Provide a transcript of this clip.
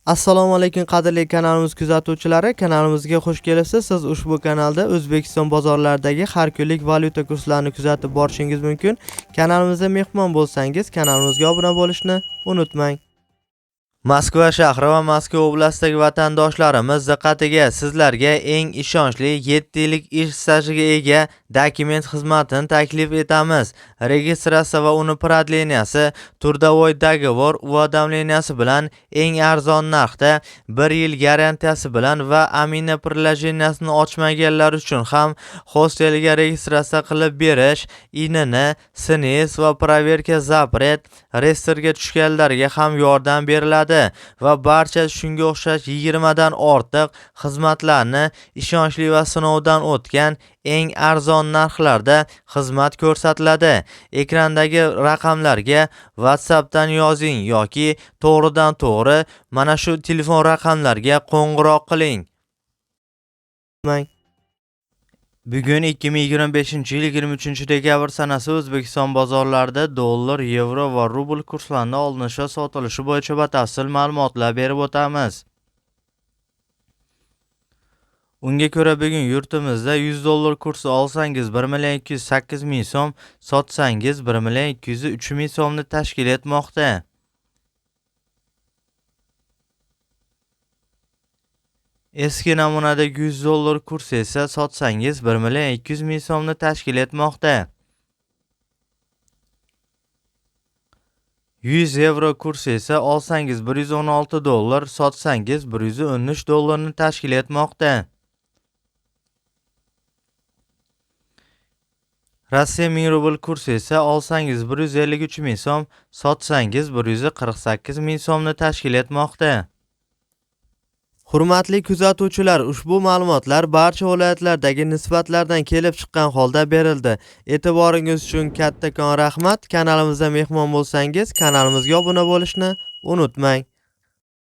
Assalomu alaykum qadrli kanalimiz kuzatuvchilari, kanalimizga xush kelibsiz. Siz ushbu kanalda O'zbekiston bozorlaridagi har kunlik valyuta kurslarini kuzatib borishingiz mumkin. Kanalimizda mehmon bo'lsangiz, kanalimizga obuna bo'lishni unutmang. Moskva shahri va Moskva oblastidagi vatandoshlarimiz diqqatiga, sizlarga eng ishonchli 7 yillik ish stajiga ega dokument xizmatini taklif etamiz. Registratsiya va uni продления si, трудовой договор уведомления si bilan eng arzon narxda, 1 yil garantiyasi bilan va Amina приложения sini ochmaganlar uchun ham hostelga registratsiya qilib berish, INN, SNILS va проверка запрет, reyestrga tushganlarga ham yordam beriladi va barcha shunga o'xshash 20 dan ortiq xizmatlarni ishonchli va sinovdan o'tgan eng arzon narxlarda xizmat ko'rsatiladi. Ekrandagi raqamlarga WhatsAppdan yozing yoki to'g'ridan-to'g'ri mana shu telefon raqamlarga qo'ng'iroq qiling. Bugun 2025-yil 23-dekabr sanasi O'zbekiston bozorlarida dollar, yevro va rubl kurslarini olinishi va sotilishi bo'yicha batafsil ma'lumotlar berib o'tamiz. Unga ko'ra bugun yurtimizda 100 dollar kursi olsangiz 1 million 208 ming so'm, sotsangiz 1 million 203 ming so'mni tashkil etmoqda. Eski namunadagi 100 dollar kursi esa sotsangiz 1 million 200 ming so'mni tashkil etmoqda. 100 yevro kursi esa olsangiz 116 dollar, sotsangiz 113 dollarni tashkil etmoqda. Rossiya 1000 rubl kursi esa olsangiz 153 ming so'm, sotsangiz 148 ming so'mni tashkil etmoqda. Hurmatli kuzatuvchilar, ushbu ma'lumotlar barcha viloyatlardagi nisbatlardan kelib chiqqan holda berildi. E'tiboringiz uchun kattakon rahmat. Kanalimizda mehmon bo'lsangiz, kanalimizga obuna bo'lishni unutmang.